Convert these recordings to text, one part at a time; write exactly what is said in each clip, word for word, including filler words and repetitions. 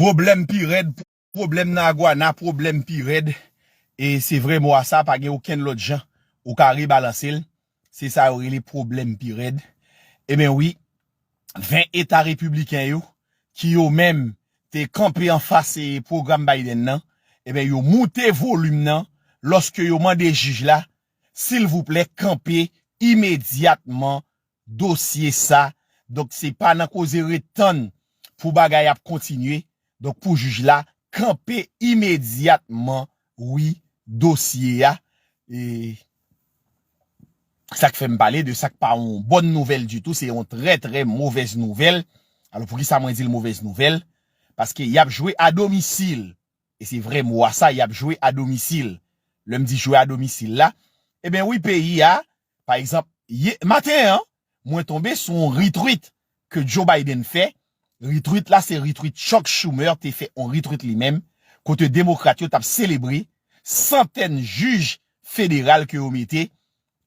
Pwoblèm pi rèd, pwoblèm nan Aguana, pwoblèm pi rèd. E se vre mo a sa, pa gen okenn lòt jan ou ka rebalanse l. Se sa yo rele pwoblèm pi rèd. Ebyen wi, ven eta repibliken yo, ki yo menm te kanpe anfas e pwogram Biden nan, ebyen yo moute volim nan lòske yo mande jij la, silvouplè, kanpe imedyatman dosye sa. Donk, se pa nan koze ret tann pou bagay ap kontinye. Donk, pou jij la kanpe imedyatman, wi, dosye a. E sa k fè m pale de sa k pa yon bòn nouvèl ditou, se yon trè, trè movèz nouvèl. Alò, poukisa mwen di l movèz nouvèl? Paske y ap jwe a domisil. E se vrè mo a sa, y ap jwe a domisil. Lè m di jwe a domisil la, ebyen wi, peyi a, pa egzanp, yè maten an, mwen tonbe sou yon retweet ke Joe Biden fè. Retweet la, se retweet Chuck Schumer te fè yon retweet li menm, kote demokrat yo t ap selebre santèn jij federal ke yo mete.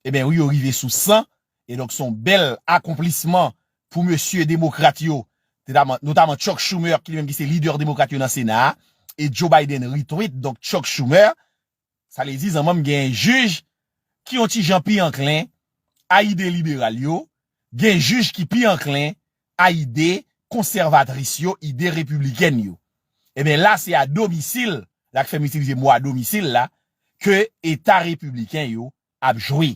Ebyen wi, yo rive sou san. E donk, se yon bèl akonplisman pou mesye demokrat yo, notaman, notaman Chuck Schumer, ki li menm ki se lidè demokrat yo nan Sena a, e Joe Biden retweet, donk, Chuck Schumer. Sa vle di, zanmanm, gen jij ki yon ti jan pi anklen a ide liberal yo, gen jij ki pi anklen a ide konsèvatris yo, ide repibliken yo. Ebyen, la, se a domisil, la k fè m itilize mo a domisil la, ke eta repibliken yo ap jwe.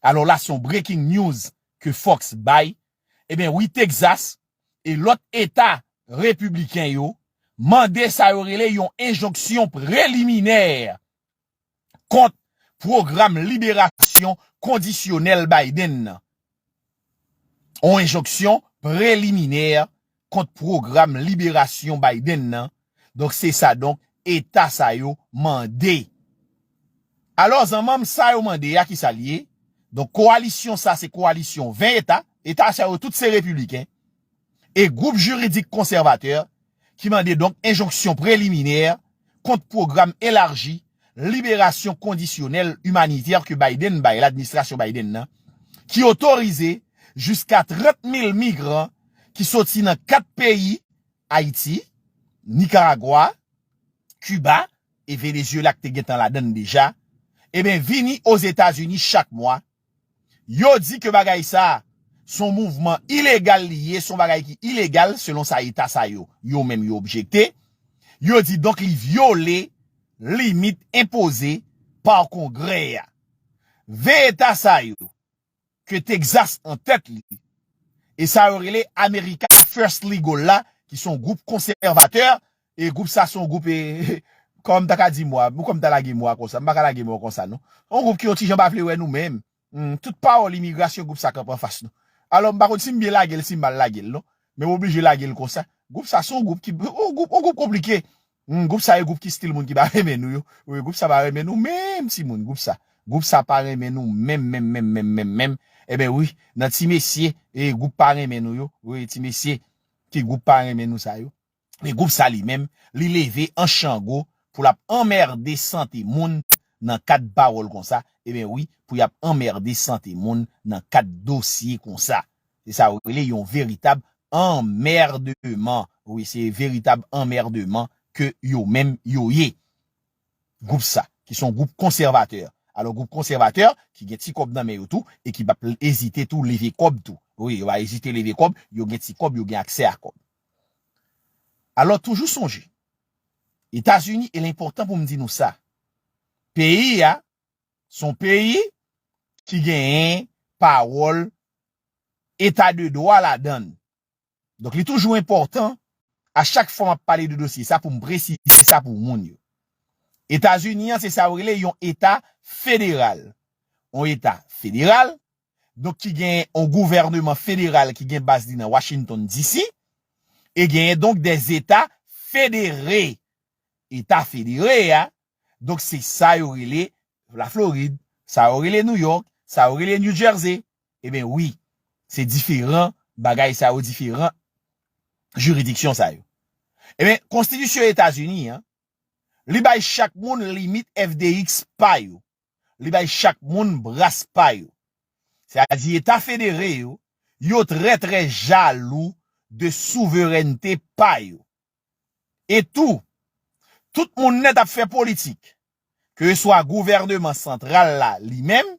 Alò, la, se yon breaking news ke Fox bay. Ebyen, wi, Texas e lòt eta repibliken yo mande sa yo rele yon enjonksyon preliminè kont pwogram liberasyon kondisyonèl Biden nan. Yon enjonksyon preliminè kont pwogram liberasyon Biden nan. Donk, se sa, donk, eta sa yo mande. Alò, zanmanm, sa yo mande a, ki sa l ye? Donk, kowalisyon sa, se kowalisyon ven eta. Eta sa yo, tout se repibliken. E gwoup jiridik konsèvatè, ki mande, donk, enjonksyon preliminè kont pwogram elaji liberasyon kondisyonèl imanitè ke Biden bay, ladministrasyon Biden nan, ki otorize jiska trant mil migran ki soti nan kat peyi, Ayiti, Nikaragwa, Kiba e Venezyela ki te gentan ladann deja, ebyen, vini Ozetazini chak mwa. Yo di ke bagay sa, se yon mouvman ilegal li ye, se yon bagay ki ilegal, selon sa eta sa yo, yo menm yo objekte. Yo di, donk, li vyole limit enpoze pa Kongrè a. Ven eta sa yo, ke Texas an tèt li, e sa yo rele America First Legal la, ki se yon gwoup konsèvatè, e gwoup sa se yon gwoup, e, kòman m ta ka di mo a, kòman m ta lage mo a konsa, m pa ka lage mo a konsa, non. Yon gwoup ki yon ti jan pa vle wè nou menm. Hmm, tout pawòl imigrasyon, gwoup sa kanpe anfas nou. Alò, m pa konn si m byen lage l, si m mal lage l, non. Men m oblije lage l konsa. Gwoup sa se yon gwoup ki, yon gwoup, yon gwoup konplike. Hmm, gwoup sa e gwoup ki stil moun ki pa renmen nou yo. Wi, gwoup sa pa renmen nou menm, timoun, gwoup sa. Gwoup sa pa renmen nou menm, menm, menm, menm, menm, menm. Ebyen wi, nan ti mesye, e gwoup pa renmen nou yo. Wi, ti mesye, ki gwoup pa renmen nou sa yo. Men gwoup sa li menm, li leve an chango pou l ap anmède sante moun nan kad pawòl konsa. Ebyen wi, pou y ap anmède sante moun nan kad dosye konsa. Se sa yo rele yon veritab anmèdeman. Wi, se veritab anmèdeman ke yo menm yo ye. Gwoup sa, ki se yon gwoup konsèvatè. Alò, gwoup konsèvatè, ki gen ti kòb nan men yo tou, e ki p ap ezite tou leve kòb tou. Wi, yo pa ezite leve kòb, yo gen ti kòb, yo gen aksè a kòb. Alò, toujou sonje, Etazini, e l enpòtan pou m di nou sa, peyi a, se yon peyi ki genyen pawòl eta de dwa ladan l. Donk, li toujou enpòtan, a chak fwa m ap pale de dosye sa, pou m presize sa pou moun yo. Etazini an, se sa yo rele yon eta federal. Yon eta federal, donk, ki gen yon gouvèneman federal ki gen baz li nan Washington D C, e genyen, donk, des États fédérés. Eta federe a, donk, se sa yo rele Laflorid, sa yo rele New York, sa yo rele New Jersey. Ebyen, wi, se diferan bagay sa yo, diferan jiridiksyon sa yo. Ebyen, konstitisyon Etazini an, li bay chak moun limit F D X pa yo. Li bay chak moun bras pa yo. Sètadi eta federe yo, yo trè, trè jalou de souverènte pa yo. E tou, tout moun nèt ap fè politik, keseswa gouvèneman santral la li menm,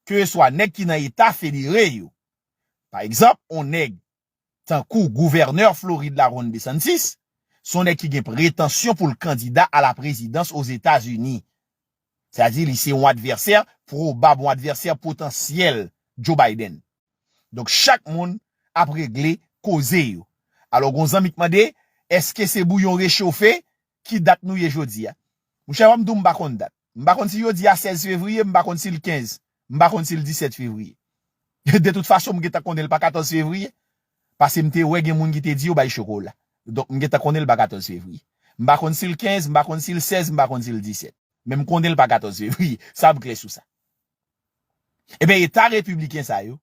keseswa nèg ki nan eta federe yo. Pa egzanp, on nèg tankou gouvènè Florid la, Ron DeSantis, se yon nèg ki gen pretansyon pou l kandida a la prezidans Ozetazini. Sètadi, li se yon advèsè pwobab, yon advèsè potansyèl Joe Biden. Donk, chak moun ap regle koze yo. Alò, gon zanmi k mande, èske se bouyon rechofe? Ki dat nou ye jodi a? Monchè, ban m di w, m pa konn dat. M pa konn si jodi a sèz fevriye, m pa konn si l kenz, m pa konn si l disèt fevriye. De tout fason, m gentan konnen l pa katòz fevriye, paske m te wè gen moun ki te di yo bay chokola. Donk, m gentan konnen l pa katòz fevriye. M pa konn si l kenz, m pa konn si l sèz, m pa konn si l disèt. Men m konnen l pa katòz fevriye. Sa m klè sou sa. Ebyen, eta repibliken sa yo,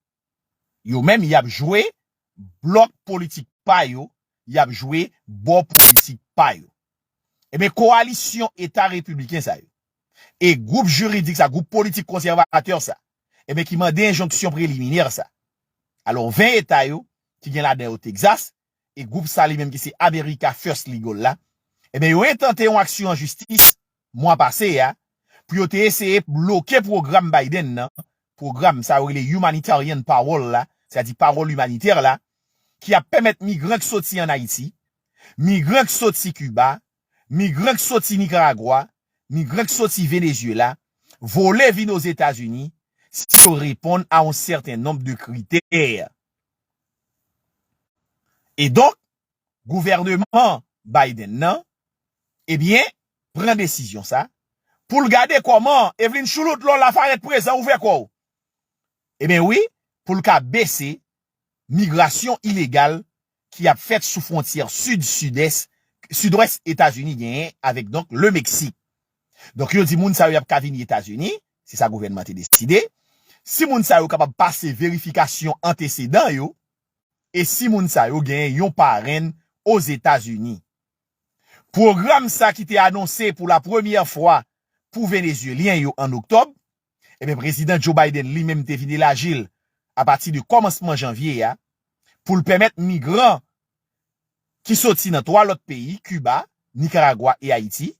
yo menm, y ap jwe blòk politik pa yo, y ap jwe bò politik pa yo. Ebyen, kowalisyon eta repibliken sa yo, e gwoup jiridik sa, gwoup politik konsèvatè sa, ebyen, ki mande enjonksyon preliminè sa. Alò, ven eta yo, ki gen ladan yo Texas, e gwoup sa li menm ki se America First Legal la, ebyen, yo entante yon aksyon an jistis mwa pase a, pou yo te eseye bloke pwogram Biden nan, pwogram sa yo rele Humanitarian Parole la, sètadi pawòl imanitè la, ki ap pèmèt migran k soti ann Ayiti, migran k soti Kiba, migran k soti Nikaragwa, migran k soti Venezyela, vole vin Ozetazini, si yo reponn a yon sèten nonb de kritè. E donk, gouvèneman Biden nan, ebyen, pran desizyon sa, pou l gade kòman, Evelyn Chouloute, lè w la, fò w ret prezan, ouvè kò w. Ebyen wi, pou l ka bese migrasyon ilegal ki ap fèt sou fwontyè sid, sidès, sidwès Etazini genyen avèk, donk, le Meksik. Donk, yo di moun sa yo y ap ka vini Etazini, se sa gouvènman te deside. Si moun sa yo kapab pase verifikasyon antesedan yo, e si moun sa yo genyen yon parenn Ozetazini. Pwogram sa ki te anonse pou la premyè fwa pou Venezyelyen yo an oktòb, ebyen, prezidan Joe Biden li menm te vin elaji l apati de kòmansman janvye a, pou l pèmèt migran ki soti nan twa lòt peyi, Kiba, Nikaragwa e Ayiti,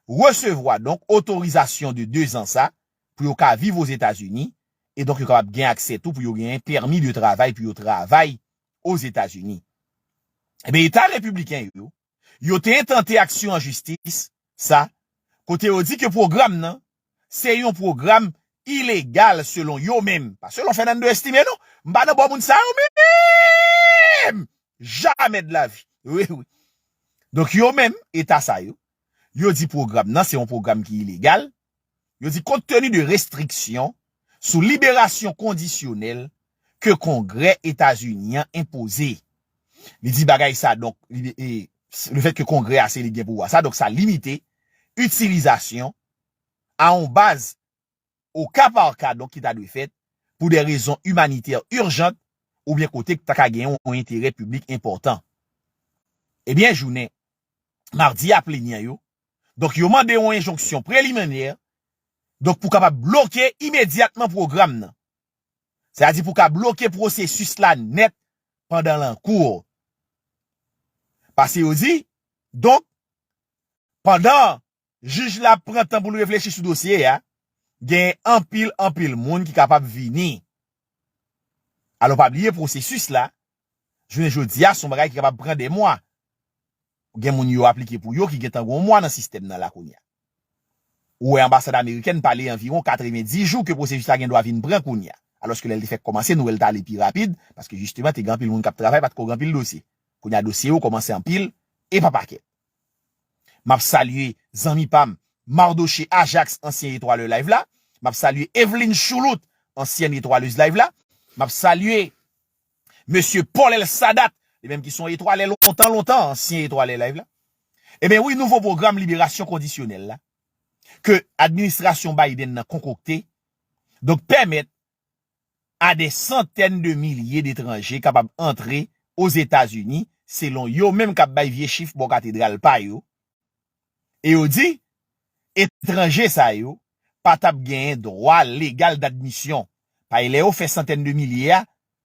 resevwa donk otorizasyon de dezan sa pou yo ka viv Ozetazini, e donk yo kapab gen aksè tou pou yo gen pèmi de travay, pou yo travay Ozetazini. Ebyen, eta repibliken yo, yo te entante aksyon an jistis sa, kote yo di ke pwogram nan, se yon pwogram ilegal selon yo menm. Pa selon Fernando Estime, non. M pa nan bò moun sa yo menm. Jamè de la vi. Wi, wi. Donk, yo menm, eta sa yo, yo di pwogram nan se yon pwogram ki ilegal. Yo di, kont teni de restriksyon sou liberasyon kondisyonèl ke Kongrè Etazini an enpoze. Li di bagay sa, donk, li, e, lefèt ke Kongrè a se li gen pouvwa sa, donk sa limite itilizasyon a yon baz o ka pa ka, donk, ki ta dwe fèt pou de rezon imanitè ijan oubyen kote ki ta ka gen yon enterè piblik enpòtan. Ebyen, jounen madi a plenyen yo, donk, yo mande yon enjonksyon preliminè, donk, pou kapab bloke imedyatman pwogram nan. Sètadi pou ka bloke pwosesis la nèt pandan l an kou. Paske yo di, donk, pandan jij la ap pran tan pou l reflechi sou dosye a, gen anpil, anpil moun ki kapab vini. Alò, pa bliye pwosesis la, jounen jodi a, se yon bagay ki kapab pran de mwa. Gen moun yo aplike pou yo ki gentan gen yon mwa nan sistèm nan la kounye a. Ou wè anbasad amerikèn pale anviwon katrevenndis jou ke pwosesis la gen dwa vin pran kounye a. Alòske lè l te fèk kòmanse, nou wè l t ale pi rapid, paske jisteman te gen anpil moun k ap travay, pa t ko gen anpil dosye. Kounye a dosye yo kòmanse anpil, e pa pakèt. M ap salye zanmi pa m, Mardoché Ajax, ansyen etwalè live la. M ap salye Evelyn Chouloute, ansyèn etwalèz live la. M ap salye mesye Paul El Sadat, li menm ki se yon etwalè lontan, lontan, ansyen etwalè live la. Ebyen wi, nouvo pwogram liberasyon kondisyonèl la, ke administrasyon Biden nan konkokte, donk pèmèt a dè santèn de milye detranje kapab antre Ozetazini, selon yo menm k ap bay vye chif bò katedral pa yo. E yo di, etranje sa yo pa t ap genyen dwa legal dadmisyon. Paske lè yo fè santèn de milye a,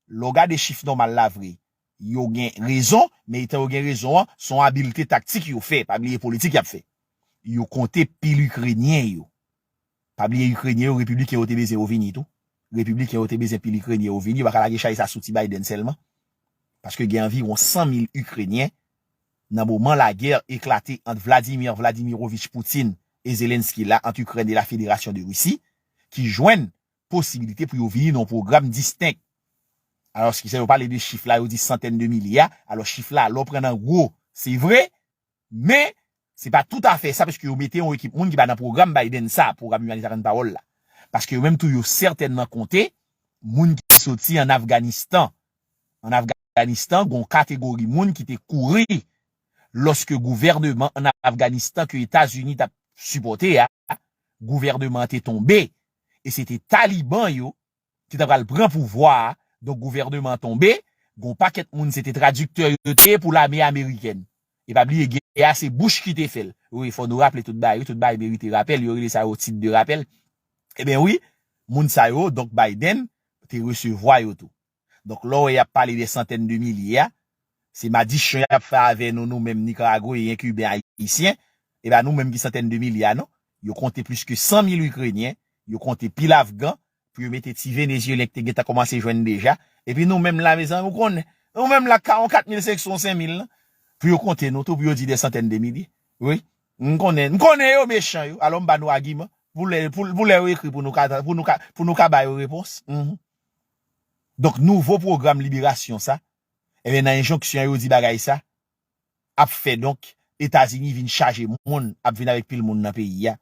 lè w gade chif nòmal la vre, yo gen rezon, men etan yo gen rezon an, se yon abilte taktik yo fè, pa bliye politik y ap fè. Yo konte pil Ikrenyen yo. Pa bliye Ikrenyen yo, Repibliken yo te bezwen yo vini tou. Repibliken yo te bezwen pil Ikrenyen yo vini, yo pa ka lage chay sa sou ti Biden sèlman. Paske gen anviwon san mil Ikrenyen nan moman lagè eklate ant Vladimir Vladimirovich Putin e Zelensky la, ant Ikrèn e la Fédération de Russie, ki jwenn posibilite pou yo vini nan yon pwogram distenk. Alòski sa yo pale de chif la, yo di santèn de milye a. Alò chif la, lè w pran nan gwo, se vre, men se pa toutafè sa, paske yo mete yon ekip moun ki pa nan pwogram Biden sa, pwogram Humanitarian Parole la. Paske yo menm tou yo sètènman konte moun ki soti ann Afganistan. Ann Afganistan, gon kategori moun ki te kouri lòske gouvènman ann Afganistan ke Etazini t ap sipòte a, gouvènman an te tonbe. E se te Taliban yo ki ta pral pran pouvwa a. Donk gouvènman an tonbe, gon pakèt moun se te tradiktè yo te ye pou lame amerikèn. E pa bliye gè a se Bush ki te fè l. Wi, fò nou raple tout bagay, wi, tout bagay merite rapèl, yo rele sa yo tit de rapèl. Ebyen wi, moun sa yo, donk Biden te resevwa yo tou. Donk lè w wè y ap pale de santèn de milye a, se madichon y ap fè avè nou, nou menm Nikaragweyen, Kiben, Ayisyen, e pa nou menm ki santèn de milye a non. Yo konte plis ke san mil Ikrenyen, yo konte pil Afgan, pou yo mete ti Venezyelyen ki te gentan kòmanse jwenn deja. Epi nou menm la, mezanmi, ou konnen, nou menm la, ka yon kat mil senk san, senk mil lan, pou yo konte nou tou, pou yo di de santèn de milye. Wi. M konnen, m konnen yo mechan yo, alò m ba nou agiman, pou lè, pou, pou lè yo ekri pou nou ka, pou nou ka, pou nou ka ba yo repons. Mhm. Donk nouvo pwogram liberasyon sa, ebyen nan enjonksyon yo di bagay sa, ap fè donk Etazini vin chaje moun, ap vin avèk pil moun nan peyi a.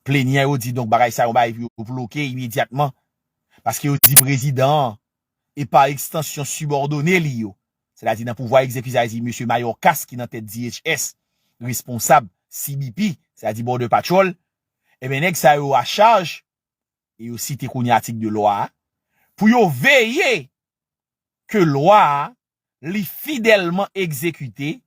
Plenyan yo di donk bagay sa yon bagay pou yo bloke imedyatman. Paske yo di prezidan an, e pa ekstansyon sibòdone li yo, sètadi nan pouvwa egzekitif, sètadi mesye Mayorkas ki nan tèt D H S, responsab C B P, sètadi Border Patrol, ebyen nèg sa yo a chaj, e yo site kounye atik de lwa a, pou yo veye ke lwa a li fidèlman egzekite.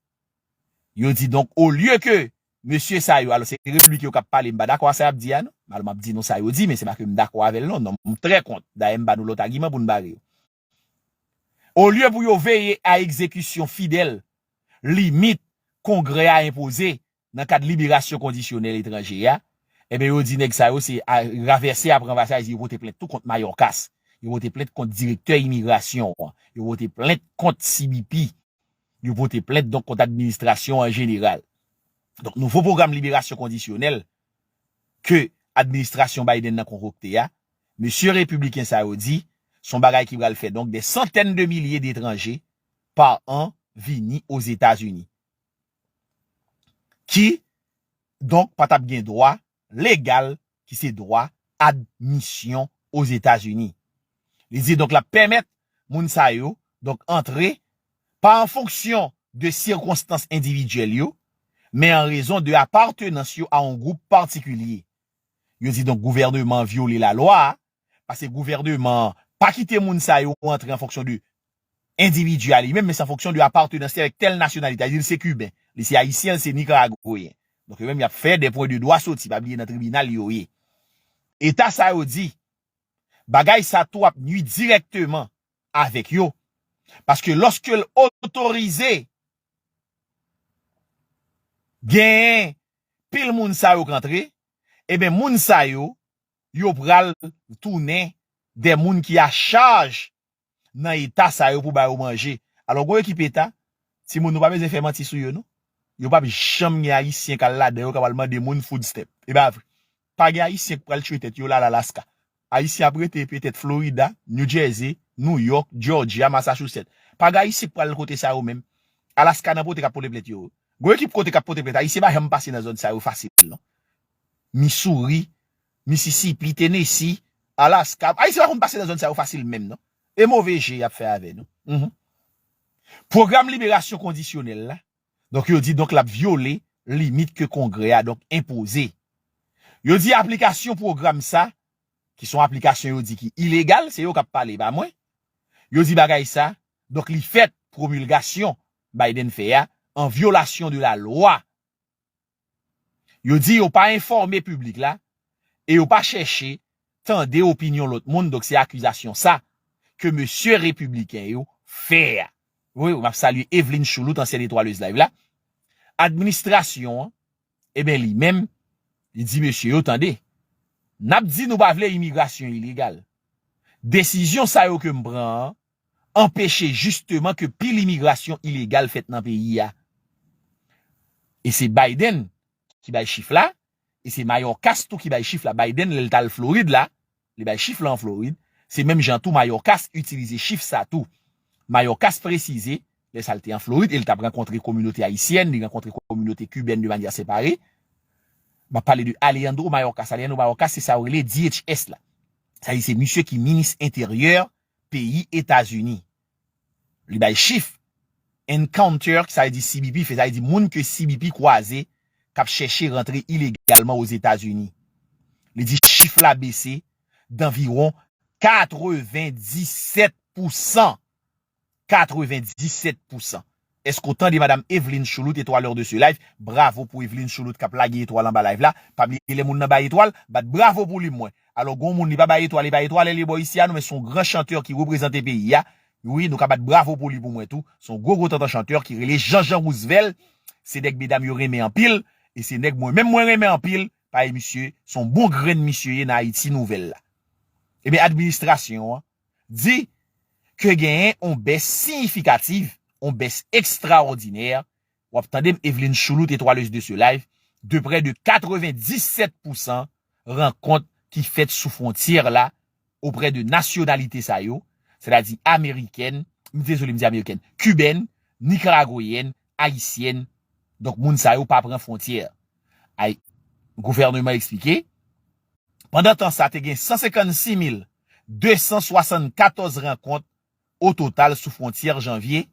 Yo di donk, olye ke mesye sa yo, alò se Repibliken yo k ap pale, m pa dakò a sa y ap di a non. Alò m ap di nou sa yo di, men se pa ke m dakò avè l non, non, m trè kont. Dayè m ba nou lòt agiman pou n bare yo. Olye pou yo veye a egzekisyon fidèl limit Kongrè a enpoze nan kad liberasyon kondisyonèl etranje a, ebyen yo di nèg sa yo se a, ravèse apranvase, yo pote plent tou kont Mayorkas, yo pote plent kont direktè imigrasyon an, yo pote plent kont C B P, yo pote plent donk kont administrasyon an jeneral. Donk nouvo pwogram liberasyon kondisyonèl ke administrasyon Biden nan konkokte a, mesye repibliken sa yo di, se yon bagay ki pral fè donk de santèn de milye detranje pa an vini Ozetazini, ki donk pa t ap gen dwa legal, ki se dwa admisyon Ozetazini. Li di donk l ap pèmèt moun sa yo donk antre pa an fonksyon de sikonstans endividyèl yo, men an rezon de apartenans yo a yon gwoup patikilye. Yo di donk gouvènman an vyole lalwa a, paske gouvènman an pa kite moun sa yo antre an fonksyon de endividi a li menm, men se an fonksyon de apartenans li avèk tèl nasyonalite. Li di l se Kiben, li se Ayisyen, li se Nikaragweyen. Donk yo menm y ap fè de pwen de dwa soti, pa bliye nan tribinal yo ye. Eta sa yo di, bagay sa tou ap nui dirèkteman avèk yo. Paske lòske l otorize genyen pil moun sa yo k antre, ebyen moun sa yo, yo pral tounen de moun ki a chaj nan eta sa yo pou ba yo manje. Alò, gon ekip eta, timoun, nou pa bezwen fè manti sou yo, non. Yo p ap janm gen Ayisyen k al ladan yo k ap al mande moun food stamp. E pa vre. Pa gen Ayisyen k pral tchwe tèt yo la, Alaska. Ayisyen ap rete petèt Florida, New Jersey, New York, Georgia, Massachusetts. Pa gen Ayisyen k pral kote sa yo menm. Alaska nan pote k ap pote plent yo. Gon ekip kote k ap pote plent. Ayisyen pa janm pase nan zòn sa yo fasil, non. Missouri, Mississippi, Tennessee, Alaska. Ayisyen pa konn pase nan zòn sa yo fasil menm, non. E move je y ap fè avè nou. Mhm. Pwogram liberasyon kondisyonèl la, donk, yo di, donk, l ap vyole limit ke Kongrè a, donk, enpoze. Yo di aplikasyon pwogram sa, ki se yon aplikasyon yo di ki ilegal, se yo k ap pale, pa mwen. Yo di bagay sa, donk, li fèt, pwomilgasyon Biden fè a, an vyolasyon de la lwa. Yo di yo pa enfòme piblik la e yo pa chèche tande opinyon lòt moun, donk se akizasyon sa ke mesye repibliken yo fè a. Wi, m ap salye Eveline Choulout, ansyèn etwalez live la. Administrasyon an, ebyen, li menm, li di mesye yo, tande, n ap di nou pa vle imigrasyon ilegal. Desizyon sa yo ke m pran an anpeche jisteman ke pil imigrasyon ilegal fèt nan peyi a. E se Biden ki bay chif la, e se Mayorkas tou ki bay chif la. Biden, lè l t al Florid la, li bay chif la an Florid. Se menm jan tou Mayorkas itilize chif sa tou. Mayorkas presize, lè sa l te an Florid, e l t ap rankontre kominote ayisyèn, li rankontre kominote kibèn de manyè separe. M ap pale de Alejandro Mayorkas. Alejandro Mayorkas, se sa yo rele D H S la. Sa vle di se misye ki minis enteryè peyi Etazini. Li bay chif. Encounter, sa vle di C B P fè, sa vle di moun ke C B P kwaze k ap chèche rantre ilegalman Ozetazini. Li di chif la bese danviwon katrevendisèt pousan. Katrevendisèt pousan. Èske w tande madanm Eveline Choulout, etwalè de ce live? Bravo pou Eveline Choulout k ap lage etwal anba live la. Pa bliye lè moun nan bay etwal, bat bravo pou li mwen. Alò, gon moun li pa bay etwal, li bay etwal, li bò isi a nou, men se yon gran chantè ki reprezante peyi a. Wi, nou ka bat bravo pou li pou mwen tou. Se yon gwo gwo tantan chantè ki rele Jean Jean Roosevelt. Se nèg medam yo renmen anpil. E se nèg mwen menm mwen renmen anpil. Paske misye, se yon bon grenn misye ye nan Ayiti nouvèl la. Ebyen, administrasyon an di ke genyen yon bès siyifikatif, yon bès ekstraòdinè. W ap tande m, Eveline Choulout, etwalez de ce live, de près de katrevendisèt pousan rankont ki fèt sou fwontyè la oprè de nasyonalite sa yo, sètadi amerikèn, m dezole, m di amerikèn, kibèn, nikaragweyèn, ayisyèn. Donk, moun sa yo pa pran fwontyè. Ay, gouvènman eksplike, pandan tan sa, te gen san senkannsis mil de san swasannkatòz rankont o total sou fwontyè janvye.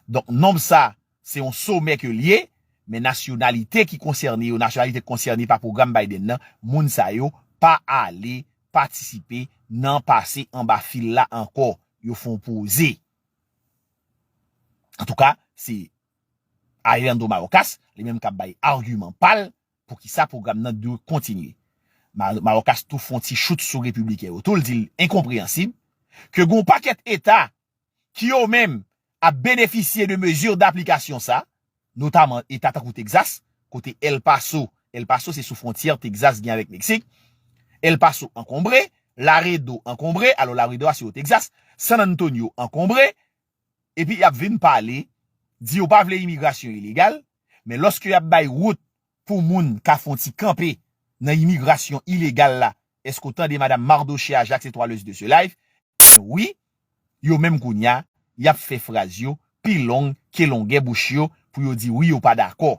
Donk, nonb sa, se yon somè ke l ye, men nasyonalite ki konsène yo, nasyonalite ki konsène pa pwogram Biden nan, moun sa yo pa ale patisipe nan pase anba fil la ankò. Yo fè yon poze. Antouka, se Alejandro Mayorkas, li menm k ap bay agiman pa l, poukisa pwogram nan dwe kontinye. Ma-, Mayorkas tou fè yon ti chout sou repibliken yo tou, l di l enkonpreyansib ke gen yon pakèt eta ki yo menm ap benefisye de mezi daplikasyon sa, notaman eta tankou Texas, kote El Paso, El Paso se sou fwontyè Texas gen avèk Meksik, El Paso ankonbre, Laredo ankonbre, alò Laredo a se o Texas, San Antonio ankonbre, epi y ap vin pale, di yo pa vle imigrasyon ilegal, men lòske y ap bay wout pou moun ka fè yon ti kanpe nan imigrasyon ilegal la, èske w tande madanm Mardochea Jacques, etwalez de ce live? Wi, yo menm kounye a, y ap fè fraz yo pi long ke longè bouch yo pou yo di wi, yo pa dakò.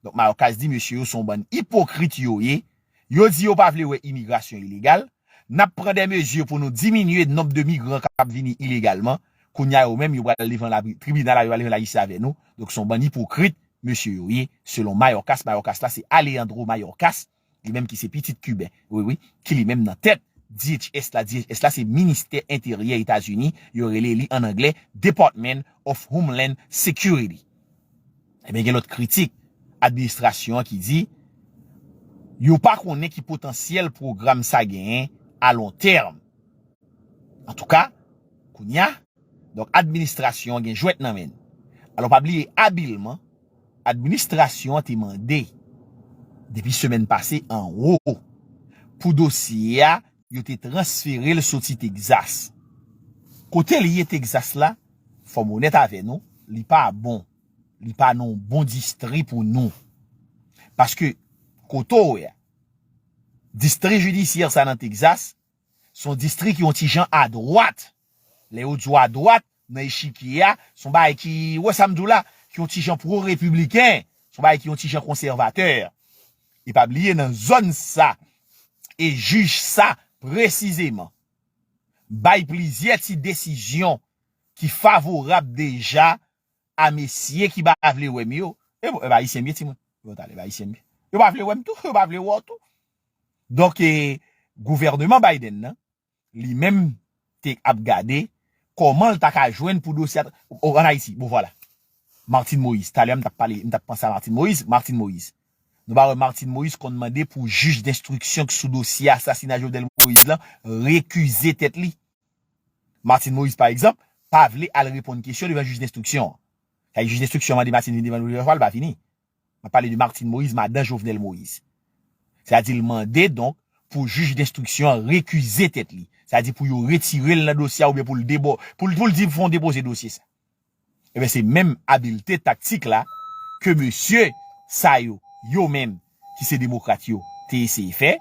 Donk, Mayorkas di mesye yo se yon bann ipokrit yo ye. Yo di yo pa vle wè imigrasyon ilegal. N ap pran de mezi pou nou diminye nonb de migran k ap vini ilegalman. Kounye a, yo menm, yo pral devan la, tribinal la, yo pral devan lajistis avè nou. Donk, se yon bann ipokrit, mesye yo ye, selon Mayorkas. Mayorkas la, se Alejandro Mayorkas, li menm ki se pitit Kiben. Wi, wi, ki li menm nan tèt D H S la. D H S la, se Ministè Enteryè Etazini. Yo rele li, an anglè, Department of Homeland Security. Ebyen, gen lòt kritik administrasyon an ki di yo pa konnen ki potansyèl pwogram sa genyen a lon tèm. Antouka, kounye a, donk, administrasyon an gen jwèt nan men l. Alò, pa bliye, abilman, administrasyon an te mande, depi semèn pase anwo, pou dosye a, yo te transfere l soti Texas. Kote l ye Texas la, fò m onèt avè nou, li pa bon. Li pa nan yon bon distri pou nou. Paske, kote w wè a, distri jidisyè sa nan Texas, se yon distri ki yon ti jan adwat. Lè yo di w adwat, nan echikye a, se yon bagay ki, w wè sa m di w la, ki yon ti jan pwo-repibliken, se yon bagay ki yon ti jan konsèvatè. E pa bliye nan zòn sa, e jij sa, presizeman, bay plizyè ti desizyon ki favorab deja a mesye ki pa vle wè m yo. E bon, e pa Ayisyen m ye, timoun. Bon, talè, e pa Ayisyen m ye. Yo pa vle wè m tou, yo pa vle wè w tou. Donk, e, gouvènman Biden nan, li menm te ap gade kòman l ta ka jwenn pou dosye a, o, ann Ayiti. Bon, vwala. Martine Moïse. Talè, m t ap pale, m t ap panse a Martine Moïse. Martine Moïse. Nou pa wè Martine Moïse konn mande pou jij denstriksyon k sou dosye asasina Jovenel Moïse lan rekize tèt li. Martine Moïse, pa egzanp, pa vle al reponn kesyon devan jij denstriksyon an. Sa jij denstriksyon an mande Martine vin devan nou plizyè fwa, l pa vini. M ap pale de Martine Moïse, madan Jovenel Moïse. Sa di l mande, donk, pou jij denstriksyon an rekize tèt li. Sa di pou yo retire l nan dosye a oubyen pou l debò, pou l, pou l di fò w depoze dosye sa. Ebyen, se menm abilte taktik la ke mesye sa yo, yo menm, ki se demokrat yo, te eseye fè.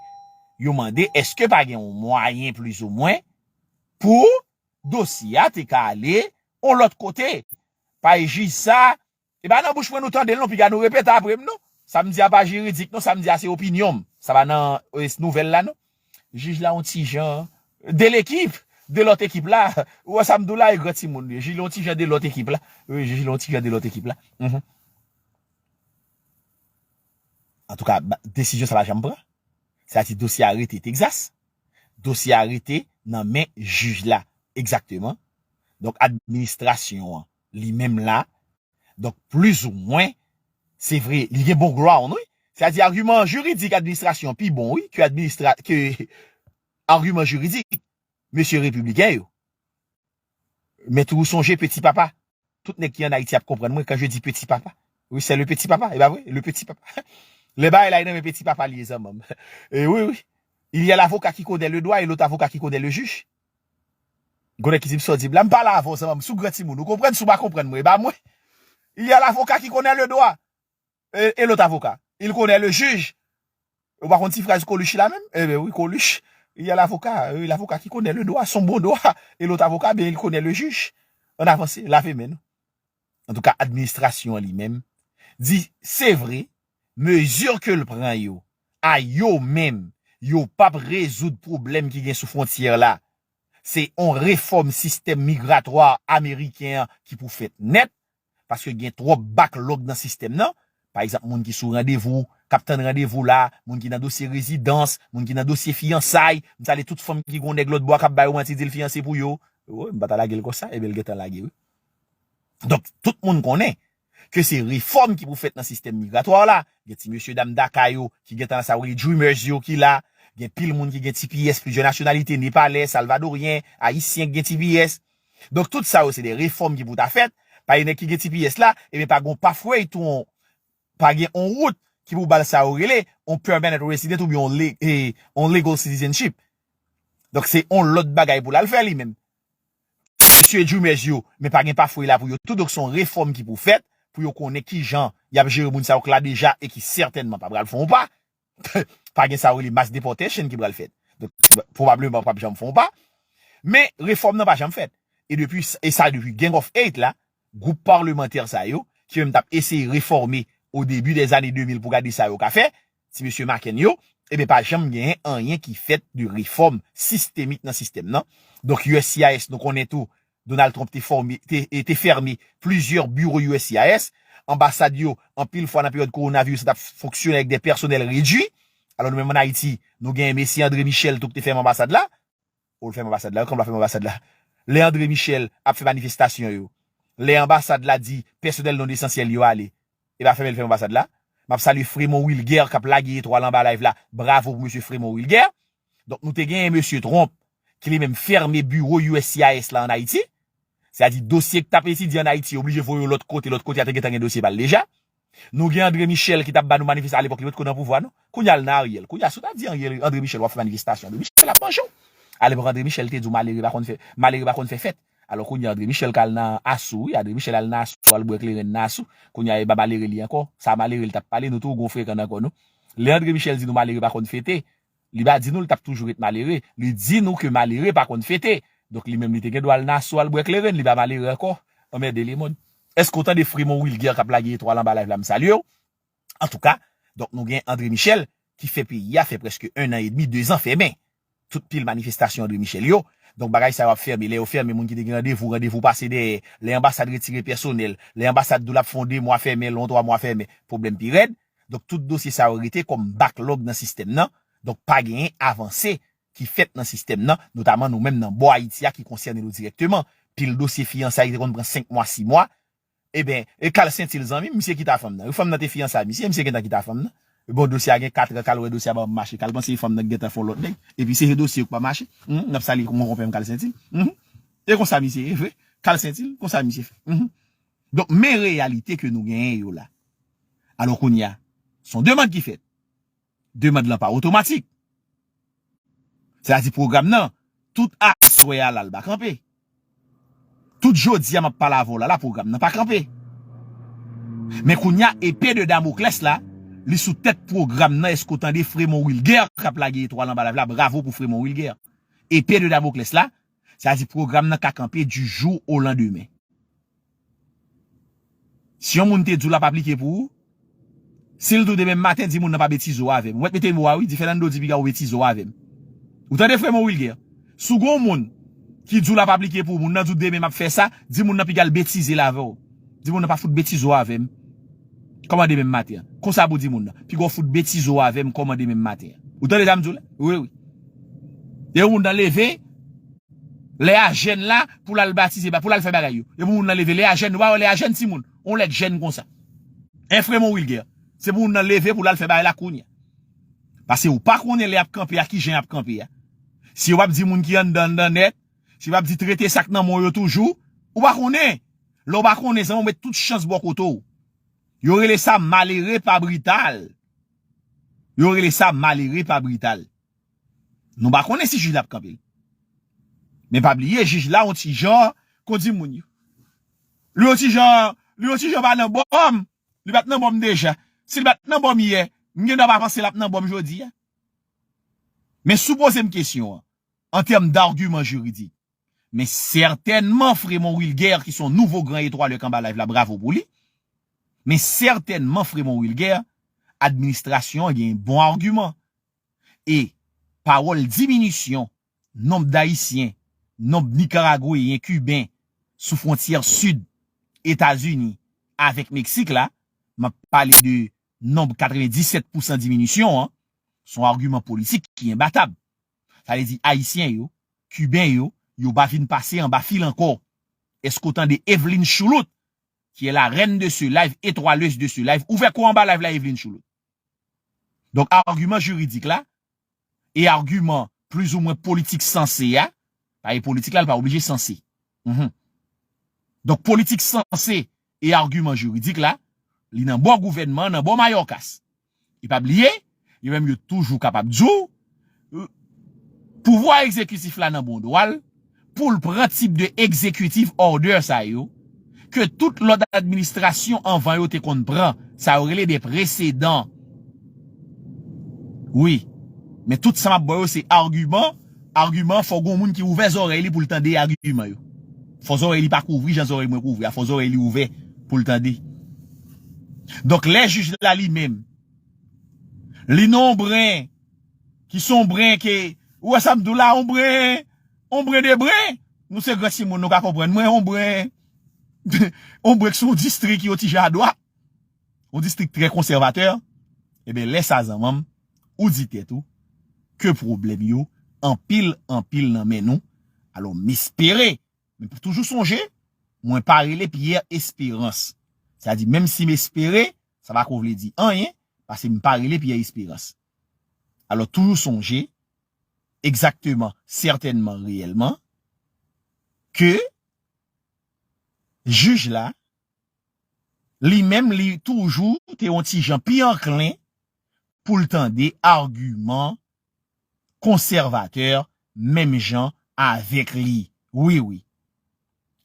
Yo mande, èske pa gen yon mwayen, plizoumwen, pou dosye a te ka ale yon lòt kote? Pa e jij sa, e pa nan bouch mwen nou tande l non, piga nou repete apre m non. Sa m di a pa jiridik non, sa m di a se opinyon m. Sa pa nan, e, nouvèl la non. Jij la yon ti jan de lekip, de lòt ekip la. Ou wè sa m di w la, e gran timoun li ye. Jij la yon ti jan de lòt ekip la. Wi, jij la yon ti jan de lòt ekip la. Mhm. Antouka, ba- desizyon sa pa janm pran. Sa di dosye a rete Texas. Dosye a rete nan men jij la. Egzakteman. Donk, administrasyon an, li menm la, donk, plizoumwen, se vre, li gen bon ground, wi. Sa di agiman jiridik administrasyon pi bon, wi, ke administra, ke agiman jiridik mesye repibliken yo. Men tou sonje peti papa. Tout nèg ki ann Ayiti ap konprann mwen kan je di peti papa. Wi, c'est le petit papa, e pa vre? Le petit papa. Lè bagay la e nan men peti papa li ye zanmanm. E wi, wi. Il y a l'avocat qui connaît le droit et l'autre avocat qui connaît le juge. Gon nèg ki di m sa w di m la, m pale avè w zanmanm, si w gran timoun, ou konprann, si w pa konprann mwen, e pa mwen. Il y a l'avocat qui connaît le droit et, et l'autre avocat, il connaît le juge. Ou pa konn ti fraz Coluche la menm? Ebyen wi, Coluche. Il y a l'avocat, euh, l'avocat qui connaît le droit, son bon droit. Et l'autre avocat, ben, il connaît le juge. Ann avanse, lave men nou. Antouka, administrasyon an li menm di, se vre, mezi ke l pran yo, a yo menm, yo p ap rezoud pwoblèm ki gen sou fwontyè la. Se yon refòm sistèm migratwa ameriken an ki pou fèt nèt, paske gen twòp backlog nan sistèm nan. Pa egzanp, moun ki sou randevou, k ap tann randevou la, moun ki nan dosye rezidans, moun ki nan dosye fiyansay. M salye tout fanm ki gen yon nèg lòt bò a k ap ba yo manti, di l fiyanse pou yo. Wi, m pa ta lage l konsa, ebyen l gentan lage, wi. Donk, tout moun konnen ke se refòm ki pou fèt nan sistèm migratwa la. Gen ti mesye dam DACA yo ki gentan sa yo rele Dreamers yo ki la. Gen pil moun ki gen T P S, plizyè nasyonalite, Nepalè, Salvadoryen, Ayisyen ki gen T P S. Donk, tout sa yo se de refòm ki pou ta fèt. Pa gen nèg ki gen T P S la, ebyen pa gen yon pathway tou, pa gen yon wout ki pou ba l sa yo rele yon permanent resident oubyen yon le- e, yon legal citizenship. Donk, se yon lòt bagay pou l al fè li menm. Mesye Dreamers yo, men pa gen pathway la pou yo tou, donk se yon refòm ki pou fèt, pou yo konnen kijan y ap jere moun sa yo k la deja e ki sètènman pa pral fè yon pa. Pa gen sa yo rele mass deportation ki pral fèt. Donk, pwobableman p ap janm fè yon pa. Men, refòm nan pa janm fèt. E depi, e sa depi Gang of Eight la, gwoup palmantè sa yo, ki menm t ap eseye refòme o debi dèzane de mil pou gade sa yo ka fè, ti mesye McCain yo, ebyen pa janm genyen anyen ki fèt de refòm sistemik nan sistèm nan. Donk, U S C I S, nou konnen tou, Donald Trump te fòme, te, e te fèmen plizyè biwo U S C I S, anbasad yo, anpil fwa nan peryòd kowonaviris, sa t ap fonksyone avèk de pèsonèl redwi. Alò, nou menm ann Ayiti, nou genyen mesye André Michel tou ki te fèmen anbasad la. Ou l fèmen anbasad la, wi, kòman l ap fèmen anbasad la? Lè André Michel ap fè manifestasyon yo, lè anbasad la di pèsonèl non esansyèl yo ale, e pa fèmen l fèmen anbasad la? M ap salye Fremont Wilguer k ap lage etwal anba live la. Bravo pou mesye Fremont Wilguer. Donk, nou te genyen mesye Trump ki li menm fèmen biwo U S C I S la ann Ayiti. Sètadi, dosye k t ap etidye ann Ayiti, yo oblije voye yo lòt kote, lòt kote a te gentan gen dosye pa l deja. Nou gen André Michel ki t ap ba nou manifestasyon, alepòk li potko nan pouvwa non. Kounye a l nan Ariel. Kounye a si w ta di Ariel, André Michel w ap fè manifestasyon, André Michel ap manje w. Alepòk André Michel te di w malere pa konn fè, malere pa konn fè fèt. Alò kounye a André Michel ka al nan Asou, wi, André Michel al nan Asou, al bwè kleren nan Asou. Kounye a e pa malere li ankò. Sa malere l t ap pale, nou tou gon frekan nan kò nou. Lè André Michel di nou malere pa konn fete, li pa di nou l t ap toujou ret malere. Li di nou ke malere pa konn fete. Donk li menm li te gen dwa al nan Asou al bwè kleren, li pa malere ankò. Anmède lemonn. Èske w tande Fremont Wilguer k ap lage etwal anba live la, m salye w? Antouka, donk nou gen André Michel ki fè peyi a fè prèske en an edmi, de zan fèmen. Tout pil manifestasyon André Michel yo. Donk bagay sa yo ap fèmen. Lè yo fèmen moun ki te gen randevou, randevou pase dèyè. Lè anbasad retire pèsonèl. Lè anbasad di w l ap fè yon de mwa fèmen, lè yon twa mwa fèmen. Pwoblèm pi rèd. Donk tout dosye sa yo rete kòm backlog nan sistèm nan. Donk pa genyen avanse ki fèt nan sistèm nan, notaman nou menm nan bò Ayiti a ki konsène nou dirèkteman. Pil dosye fiyansay ki te konn pran senk mwa, sis mwa, Ebyen, e Carl Saintil zanmi m, misye kite a fanm nan. Wi, fanm nan te fiyanse a misye, misye gentan kite a fanm nan. Bon, dosye a gen kat an, Carl wè dosye a pa mache, Carl panse e fanm nan ki gentan fè yon lòt nèg. Epi se dosye yo k pa mache. Humm, n ap salye mon konpè m Carl Saintil. Humm. E konsa misye ye vre. Kal senti l, konsa misye fè. Mhm. Donk, men reyalite ke nou genyen yo la. Alò, kounye a, se yon demann ki fèt. Demann lan pa otomatik. Sètadi pwogram nan, tout aswè a la, l pa kanpe. Tout jodi a, m ap pale avè w la, la, pwogram nan pa kanpe. Men kounye a, epe de Damoklès la, li sou tèt pwogram nan, èske w tande Fremon Wilguer k ap lage etwal anba live la, bravo pou Fremon Wilguer. Epe de Damoklès la, sètadi pwogram nan ka kanpe du jour au lendemain. Si yon moun te di w l ap aplike pou ou, si l di w demen maten, di moun nan pa betize w avè m. Ou mèt mete mo a wi, di Fernando di piga ou betize w avè m. Ou tande Fremon Wilguer? Si w gen yon moun ki di w l ap aplike pou ou, moun nan di w demen m ap fè sa, di moun nan piga l betize l avè w. Di moun nan pa fout betize w avè m. Kòman demen maten an? Konsa pou di moun nan. Piga w fout betize w avè m, kòman demen maten an? Ou tande sa m di w la? Wi, wi. E yon moun nan leve, lè a jèn la, pou l al batize, pou l al fè bagay yo. E pou moun nan leve, lè a jèn, ou pa wè lè a jèn timoun. On lèg jèn konsa. En Fremon Wilguer. Se pou moun nan leve, pou l al fè bagay la kounye a. Paske ou pa konnen lè y ap kanpe a, ki jan y ap kanpe a. Si yo p ap di moun ki anndan, anndan nèt, si yo p ap di trete sa k nan men w yo toujou, ou pa konnen. Lè w pa konnen, zanmi, w met tout chans bò kote w. Yo rele sa malere pa brital. Yo rele sa malere pa brital. Nou pa konnen si jij la ap kanpe l. Men pa bliye, jij la, yon ti jan, kon di moun yo. Li yon ti jan, li yon ti jan pa nan bòm. Li pa t nan bòm deja. Si l pa t nan bòm yè, m gen dwa pa panse l ap nan bòm jodi a. Men si w poze m kesyon an, an tèm dagiman jiridik, men sètènman Fremon Wilguer, ki se yon nouvo gran etwalè k anba live la, bravo pou li. Men sètènman Fremon Wilguer, administrasyon an gen bon agiman. E pawòl diminisyon nonb Dayisyen, nonb Nikaragweyen, Kiben sou fwontyè sid Etazini avèk Meksik la, m ap pale de nonb katrevendisèt pousan diminisyon an, se yon agiman politik ki enbatab. Sa vle di Ayisyen yo, Kiben yo, yo pa vin pase anba fil ankò. Èske w tande Evelyn Chouloute, qui est la reine de ce live, étoileuse de ce live, ouvè kò anba live la, Evelyn Chouloute? Donk, agiman jiridik la, e agiman plizoumwen politik sanse a, pa e politik la, li pa oblije sanse. Mhm. Donk, politik sanse e agiman jiridik la, li nan bò gouvènman, nan bò mayòkas. E pa bliye, yo menm yo toujou kapab di w, euh, pouvwa egzekitif la nan bon dwa l, pou l pran tip de executive order sa yo, ke tout lòt administrasyon anvan yo te konn pran, sa yo rele de presedan. Wi. Men tout sa m ap ba yo se agiman, agiman, fò gon moun ki ouvè zòrèy li pou l tande agiman yo. Fò zòrèy li pa kouvri jan zòrèy mwen kouvri a, fò zòrèy li ouvè pou l tande. Donk, lè jij la li menm, li nan yon bren, ki se yon bren ke, ou wè sa m di w la, yon bren, yon bren de bren, nou se gran timoun, nou ka konprann mwen, yon bren, yon bren ki se yon distrik ki yon ti jan adwat, yon distrik trè konsèvatè, ebyen, lè sa zanmanm, ou di tèt ou, ke pwoblèm yo, anpil, anpil nan men nou, alò, m espere, men toujou sonje, mwen pa rele Pierre Espérance. Sa di, menm si m espere, sa pa ko vle di anyen, paske m pa rele Pierre Espérance. Alò, toujou sonje, egzakteman, sètènman, reyèlman, ke jij la, li menm, li toujou te yon ti jan pi anklen pou l tande agiman konsèvatè menm jan avèk li. Wi, wi.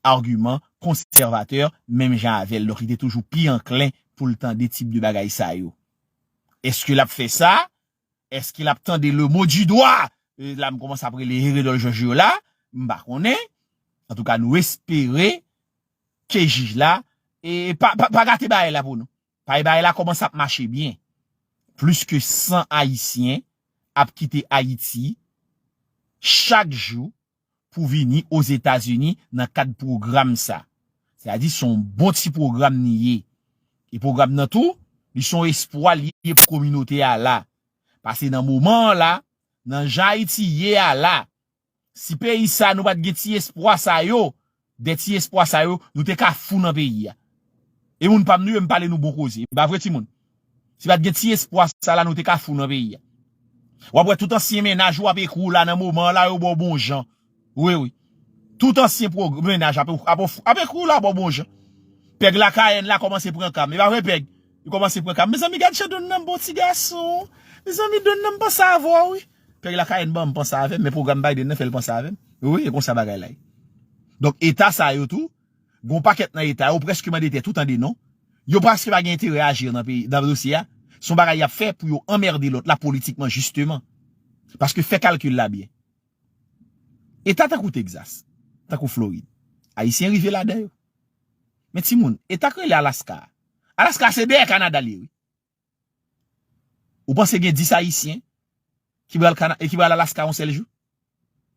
Agiman konsèvatè menm jan avè l. Donk, li te toujou pi anklen pou l tande tip de bagay sa yo. Èske l ap fè sa? Èske l ap tande le mot du doigt? E la, m kòmanse ap rele Heredol Georges yo la. M pa konnen. Antouka, nou espere ke jij la, e pa, pa, pa gate bagay la pou nou. Paske bagay la kòmanse ap mache byen. Plis ke san Ayisyen ap kite Ayiti chak jou pou vini Ozetazini nan kad pwogram sa. Sètadi, se yon bon ti pwogram li ye. E pwogram nan tou, li se yon espwa li ye pou kominote a la. Paske nan moman an la, nan jan Ayiti ye a la, si peyi sa nou pa t gen ti espwa sa yo, de ti espwa sa yo, nou te ka fou nan peyi a. E moun pa m nou yo, m pale nou bon koze. E pa vre, timoun? Si pa t gen ti espwa sa la, nou te ka fou nan peyi a. W ap wè tout ansyen mennaj ou ap ekri w la nan moman an la, yo ba w bon jan. Wi, wi. Tout ansyen pwog-, mennaj ap, ap, ap ekri w la bò bon jan. Pèg Lakayèn la kòmanse pran kam. E pa vre, Pèg? Li kòmanse pran kam. Mezanmi, gad jan Don Nanm bon ti gason. Mezanmi, Don Nanm panse avè w, wi. Pèg Lakayèn ban m panse avè m, men pwogram Biden nan fè l panse avè m. Wi, e konsa bagay la ye. Donk, eta sa yo tou, gon pakèt nan eta yo, prèske mande tèt ou tande non. Yo prèske pa gen enterè aji nan peyi, nan dosye a. Se yon bagay y ap fè pou yo anmède lòt la politikman, jisteman. Paske fè kalkil la byen. Eta tankou Texas, tankou Florid, Ayisyen rive ladan yo. Men timoun, eta k rele Alaska a. Alaska se dèyè Kanada l ye, wi. Ou panse gen dis Ayisyen ki pral Kana-, e ki pral Alaska yon sèl jou?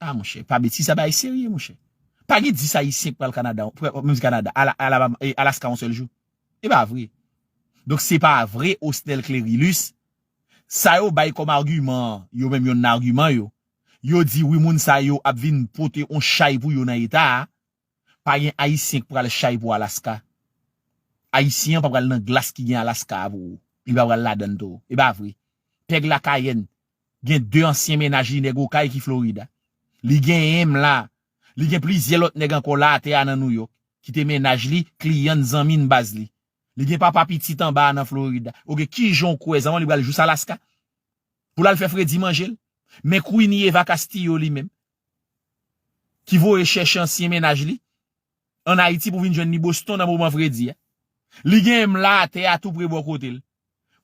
A, monchè, pa betiz, sa bagay serye, monchè. Pa gen dis Ayisyen ki pral Kanada, pral, menm di Kanada, Ala-, Alabama, e Alaska yon sèl jou. E pa vre. Donk, se pa vre, Osnel Clérilus. Sa yo bay kòm agiman, yo menm yonn nan agiman yo. Yo di, wi, moun sa yo ap vin pote yon chay pou yo nan eta a. Pa gen Ayisyen ki pral chay pou Alaska. Ayisyen an pa pral nan glas ki gen Alaska a pou ou. Li pa pral ladan l tou. E pa vre. Pèg Lakayèn gen de ansyen mennaj li nèg Okay ki Florida. Li genyen m la. Li gen plizyè lòt nèg ankò la atè a nan Nouyòk ki te mennaj li, kliyan n, zanmi n, baz li. Li gen papa pitit anba a nan Florida. Oke, kijan w kwè zanmi w li pral jous Alaska? Pou l al fè Fredi manje l? Men Queenie Eva Castillo li menm, ki voye chèche ansyen mennaj li ann Ayiti pou vin jwenn li Boston nan moman Fredi a. Li genyen m la atè a tou pre bò kote l.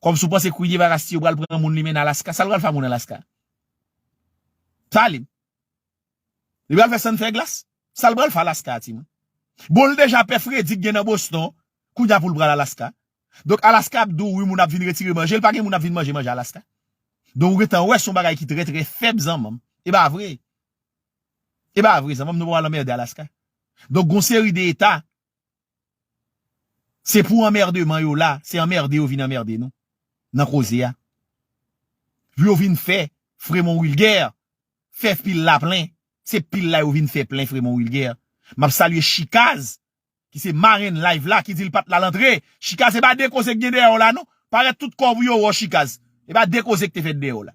Kòmsi w panse Queenie Eva Castillo pral pran moun li mennen Alaska? Sa l pral fè a moun Alaska? Salim. Li pral fè sann fè glas? Sa l pral fè Alaska a, timoun? Bon, l deja pè Fredi k gen nan Boston, kounye a pou l pral Alaska. Donk, Alaska ap di w, wi, moun ap vin retire manje, l pa gen moun ap vin manje manje Alaska. Donk, ou gentan wè, se yon bagay ki trè, trè fèb, zanmi m. E pa vre. E pa vre, zanmi m, nou pa pral anmède Alaska. Donk, gon seri de eta, se pou anmèdeman yo la, se anmède yo vin anmède nou, nan koze a. Pou yo vin fè Fremon Wilguer, fè pil la plen, se pil la yo vin fè plen Fremon Wilguer. M ap salye Chikaz, ki se marenn live la, ki di l pa t la l antre. Chikaz, se pa de koze k gen dèyè w la, non. Parèt tout kò w pou yo wè w, Chikaz. E pa de koze k te fèt dèyè w la.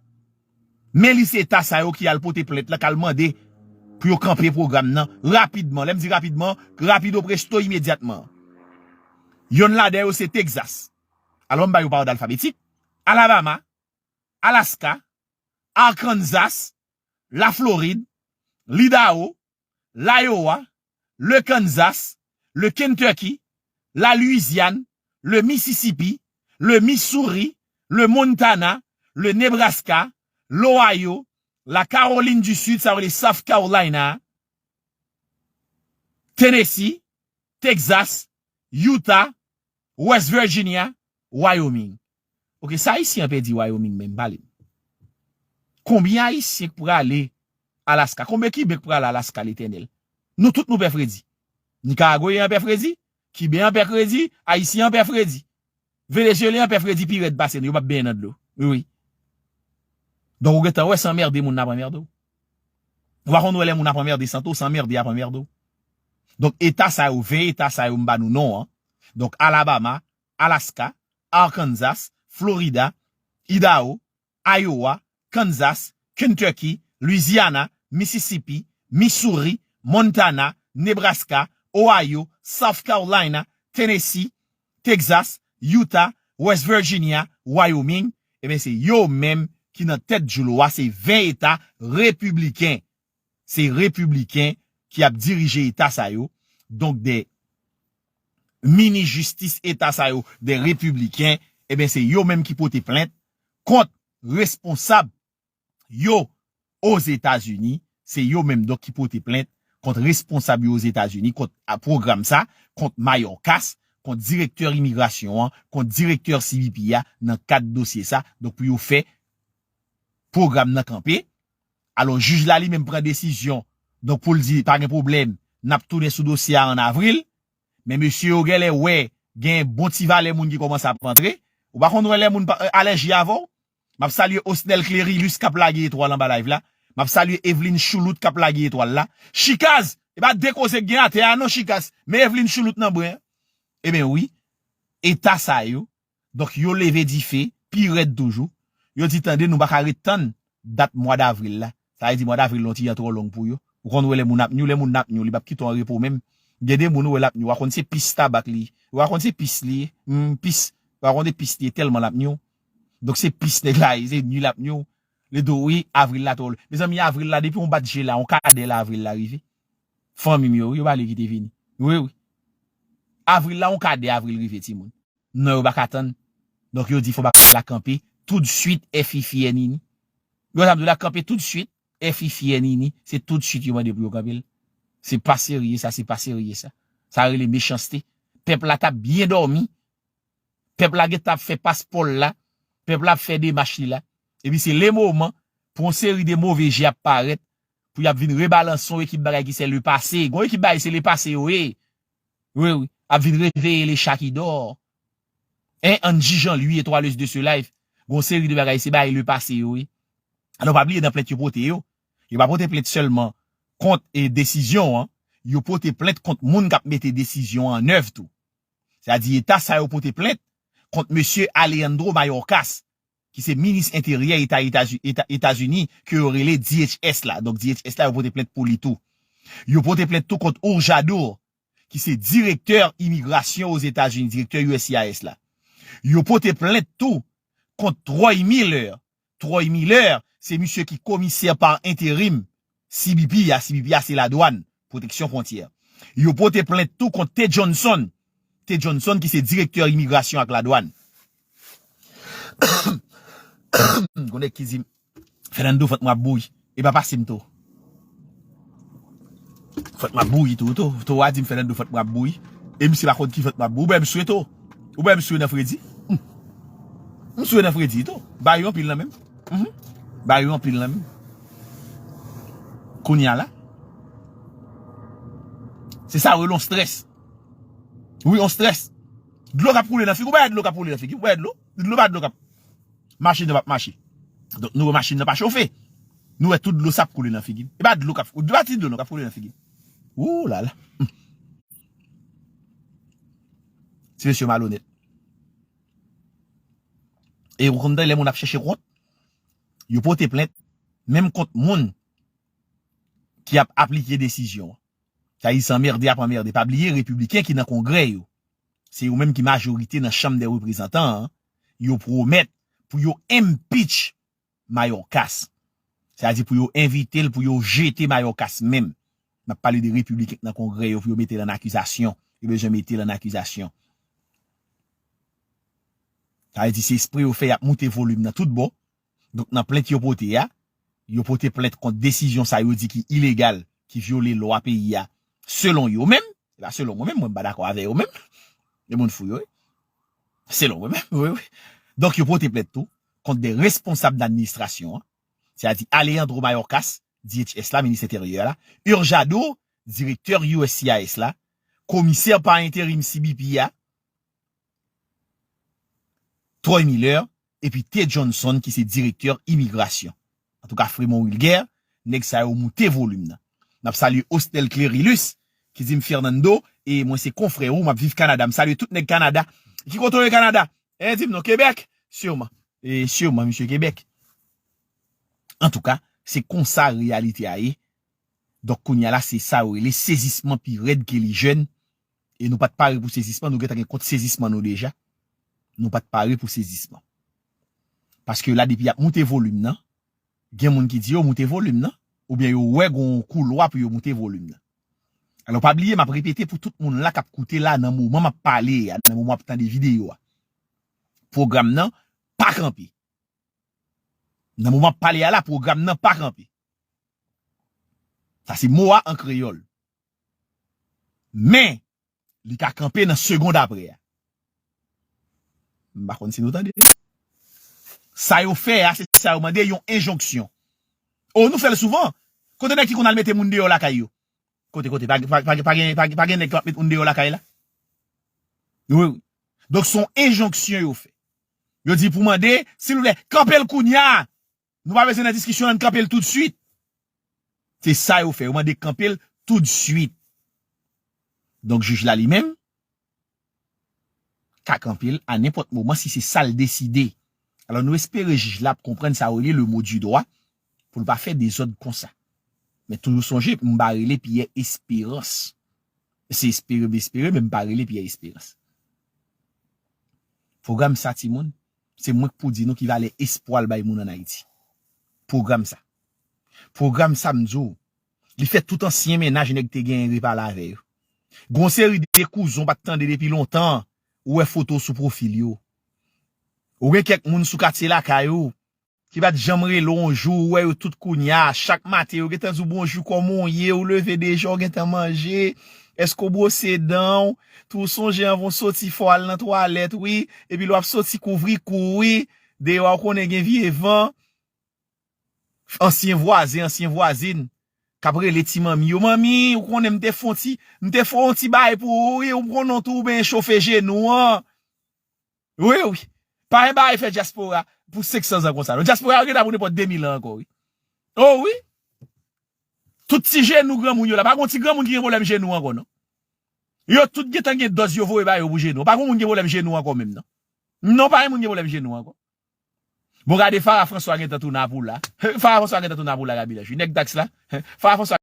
Men li se eta sa yo ki al pote plent la, k al mande pou yo kanpe pwogram nan rapidman. Lè m di rapidman, rapido presto, imedyatman. Yonn ladan yo se Texas. Alò, m ba yo pa òd alfabetik. Alabama, Alaska, Arkansas, Laflorid, Lidaho, l'Iowa, le Kansas, le Kentucky, la Louisiane, le Mississippi, le Missouri, le Montana, le Nebraska, l'Ohio, la Caroline du Sud, sa vle South Carolina, Tennessee, Texas, Utah, West Virginia, Wyoming. Oke, sa Ayisyen an pèdi Wyoming menm, pale m. Konbyen Ayisyen k prale Alaska? Konbyen Kiben k prale Alaska, Letènèl? Nou tout nou pè Fredi. Nikaragweyen an pè Fredi, Kiben an pè Fredi, Ayisyen an pè Fredi. Venezyelyen an pè Fredi pi rèd pase nou, yo p ap benyen nan dlo. Wi, wi. Donk, ou gentan wè, se anmède moun n ap anmède w. Ou pa konn wè lè moun ap anmède santo, se anmède y ap anmède w. Donk, eta sa yo, ven eta sa yo, m ba nou non an. Donk, Alabama, Alaska, Arkansas, Florida, Idaho, Iowa, Kansas, Kentucky, Louisiana, Mississippi, Missouri, Montana, Nebraska, Ohio, South Carolina, Tennessee, Texas, Utah, West Virginia, Wyoming, ebyen se yo menm ki nan tèt djoulo a, se ven eta repibliken. Se repibliken ki ap dirije eta sa yo. Donk, de mini jistis eta sa yo, de repibliken, ebyen, se yo menm ki pote plent kont responsab yo Ozetazini, se yo menm, donk, ki pote plent kont responsab yo Ozetazini, kont a pwogram sa, kont Mayorkas, kont direktè imigrasyon an, kont direktè C B P a, nan kad dosye sa. Donk, pou yo fè pwogram nan kanpe. Alò, jij la li menm pran desizyon. Donk, pou l di, pa gen pwoblèm, n ap tounen sou dosye a an avril. Men mesye yo genlè wè gen bon ti valè moun ki kòmanse ap antre. Ou pa konn wè lè moun pa, alèji avè w. M ap salye Osnel Clérilus k ap lage etwal anba live la. M ap salye Eveline Choulout k ap lage etwal la. Chikaz, e pa de koze k gen atè a non, Chikaz. Men Eveline Choulout nan bren. Ebyen wi, eta sa yo. Donk, yo leve dife, pi rèd toujou. Yo di, tande, nou pa ka ret tann dat mwa davril la. Sa vle di mwa davril la yon ti jan twò long pou yo. Ou konn wè lè moun ap nyo, lè moun ap nyo, li p ap kite w an repo menm. Gen de moun ou wè l ap nyo, w a konn se pis tabak li, w a konn se pis li, hmm, pis, w a konn se pis li ye tèlman l ap nyo. Donk se pis nèg la ye, se nyo l ap nyo. Li di w, wi, avril la twò lwen. Mezanmi, avril la, depi yon bat je la, yon kadè la avril la rive. Fanmi m yo, wi, yo pa vle kite vini. Wi, wi. Avril la, yon kadè avril rive, timoun. Non, yo pa ka tann. Donk, yo di fò bagay la kanpe toutswit, F I F I N I N I. Yo sa m di w la kanpe toutswit, F I F I N I N I, se toutswit yo mande pou yo kanpe l. Se pa serye sa, se pa serye sa. Sa rele mechanste. Pèp la t ap byen dòmi. Pèp la gentan ap fè paspò l la. Pèp la ap fè demach li la. Epi se le moman pou yon seri de move je ap parèt, pou y ap vin rebalanse yon ekip bagay ki se le pase. Gon ekip bagay se le pase yo ye. Wi, wi. Ap vin reveye le cha ki dò. En, Angie Jean-Louis et trois leus de ce live. Gon seri de bagay se bagay le pase yo ye. Alò pa bliye nan plent yo pote yo. Yo pa pote plent sèlman kont e desizyon an. Yo pote plent kont moun k ap mete desizyon an an èv tou. Sètadi eta sa yo pote plent kont mesye Alejandro Mayorkas, ki se minis enteryè eta, eta, eta, Etazini, ke yo rele D H S la. Donk D H S la, yo pote plent pou li tou. Yo pote plent tou kont Urjadur, ki se direktè imigrasyon Ozetazini, direktè U S C I S la. Yo pote plent tou kont Troy Miller. Troy Miller, se misye ki komisè pa enterim C B P a, C B P a se ladwàn, pwoteksyon fwontyè. Yo pote plent tou kont T Johnson. T Johnson ki se direktè imigrasyon ak ladwàn. Gon nèg ki di m, Fernando, vant mwen ap bouyi. E pa pase m tou. Vant mwen ap bouyi tou, tou. Tou a di m Fernando, vant mwen ap bouyi. E misye pa konn ki vant mwen ap bouyi. Ou bwè m swe tou. Ou bwè m swe nan fredi. Hmm. M swe nan fredi tou. Ba yo anpil nan menm. Mhm. Ba yo anpil nan menm. Kounye a la. Se sa yo rele yon strès. Wi, yon strès. Dlo k ap koule nan figi. Ou pa wè dlo k ap koule nan figi. Ou pa wè dlo. Dlo pa dlo k ap. Machin nan p ap mache. Donk nou wè machin nan pa chofe. Nou wè tout dlo sa ap koule nan figi m. E pa dlo k ap, e pa ti dlo non k ap koule nan figi m. Ou la la. Hmm. Ti mesye malonèt. E ou konn lè moun ap chèche kont, yo pote plent, menm kont moun ki ap aplike desizyon an. Sa di se anmède ap anmède. Pa bliye, repibliken ki nan Kongrè yo, se yo menm ki majorite nan Chanm dè Reprezantan an, yo pwomèt pou yo impeach Mayorkas. Sètadi pou yo envite l, pou yo jete Mayorkas menm. M ap pale de repibliken k nan Kongrè yo, pou yo mete l an akizasyon. Yo bezwen mete l an akizasyon. Sa vle di se espre yo fè y ap moute volim nan tout bò. Donk nan plent yo pote a, yo pote plent kont desizyon sa yo di ki ilegal, ki vyole lwa peyi a, selon yo menm, se pa selon mwen menm, mwen m pa dakò avè yo menm. Gen moun fou yo, wi. Selon mwen menm, wi, wi. Donk yo pote plent tou kont de responsab nan administrasyon an, sètadi Alejandro Mayorkas, D H S la, minis enteryè la, Urjado, direktè U S C I S la, komisè pa enterim C B P a, Troy Miller, epi T Johnson ki se direktè imigrasyon. Antouka, Fremont Wilguer, nèg sa yo moute volim nan. N ap salye Ostel Clérilus, ki di m Fernando, e mwen se konfrè ou, m ap viv Kanada. M salye tout nèg Kanada. Ki kote w ye Kanada? E di m non, Kebèk? Siman. E siman, misye Kebèk. Antouka, se konsa reyalite a ye. Donk, kounye a la, se sa yo rele sezisman pi rèd ke li jèn. E nou pa t pare pou sezisman, nou gentan gen kont sezisman nou deja. Nou pa t pare pou sezisman. Paske la, depi y ap moute volim nan, gen moun ki di yo moute volim nan, oubyen yo wè gon koulwa pou yo moute volim nan. Alò, pa bliye, m ap repete pou tout moun la k ap koute la nan moman m ap pale a, nan moman w ap tande videyo a. Pwogram nan pa kanpe. Nan moman m ap pale a la, pwogram nan pa kanpe. Sa se mo a an kreyòl. Men, li ka kanpe nan segond apre a. M pa konn si nou tande. Sa yo fè a, se sa yo mande, yon enjonksyon. O, nou fè l souvan. Kote nèg ki konn al mete moun deyò lakay yo? Kote, kote, pa, pa, pa, pa gen, pa, pa gen nèg k ap met moun deyò lakay la? Wi, wi. Donk, se yon enjonksyon yo fè. Yo di pou mande, silvouplè, kanpe l kounye a! Nou pa bezwen nan diskisyon, ann kanpe l toutswit. Se sa yo fè, yo mande kanpe l toutswit. Donk, jij la li menm ka kanpe l a nenpòt moman si se sa l deside. Alò, nou espere jij la ap konprann sa yo rele le mot du droit pou l pa fè dezòd konsa. Men toujou sonje, m pa rele Pyè Esperans. Se espere m espere, men m pa rele Pyè Esperans. Pwogram sa, timoun, se mwen k pou di nou ki valè espwa l bay moun ann Ayiti. Pwogram sa. Pwogram sa, m di w, li fè tout ansyen mennaj nèg te genyen repale avè yo. Gon seri de kouzon w pa t tande depi lontan, ou wè foto sou pwofil yo. Ou gen kèk moun sou katye lakay ou, ki pa t janm rele w yon jou, ou wè yo tout kounye a, chak maten yo gentan di w bonjou, kòman w ye, ou leve deja, w gentan manje, èske w bwose dan w, tou w sonje anvan w soti fò w al nan twalèt, wi, epi lè w ap soti kouvri kou w, wi, deyò a w konnen gen vye van, ansyen vwazen, ansyen vwazin, k ap rele ti manmi yo, manmi, ou konnen m te fè yon ti, m te fè yon ti bagay pou ou, wi, ou konnen w tou, ou byen chofe jenou an. Wi, wi. Pa gen bagay fè dyaspora pou senk san zan konsa, non. Dyaspora yo gentan pou nenpòt de mil an ankò, wi. O, wi. Tout ti jenou granmoun yo la. Pa gen ti granmoun ki gen pwoblèm jenou ankò, non. Yo tout gentan gen dòz yo voye ba yo pou jenou. Pa gen moun gen pwoblèm jenou ankò menm, non. Non, pa gen moun gen pwoblèm jenou ankò. Bon, gade Farah François gentan tounen a Poula. Farah François gentan tounen a Poula, Gaby Lange. Nèg taks la. Farah François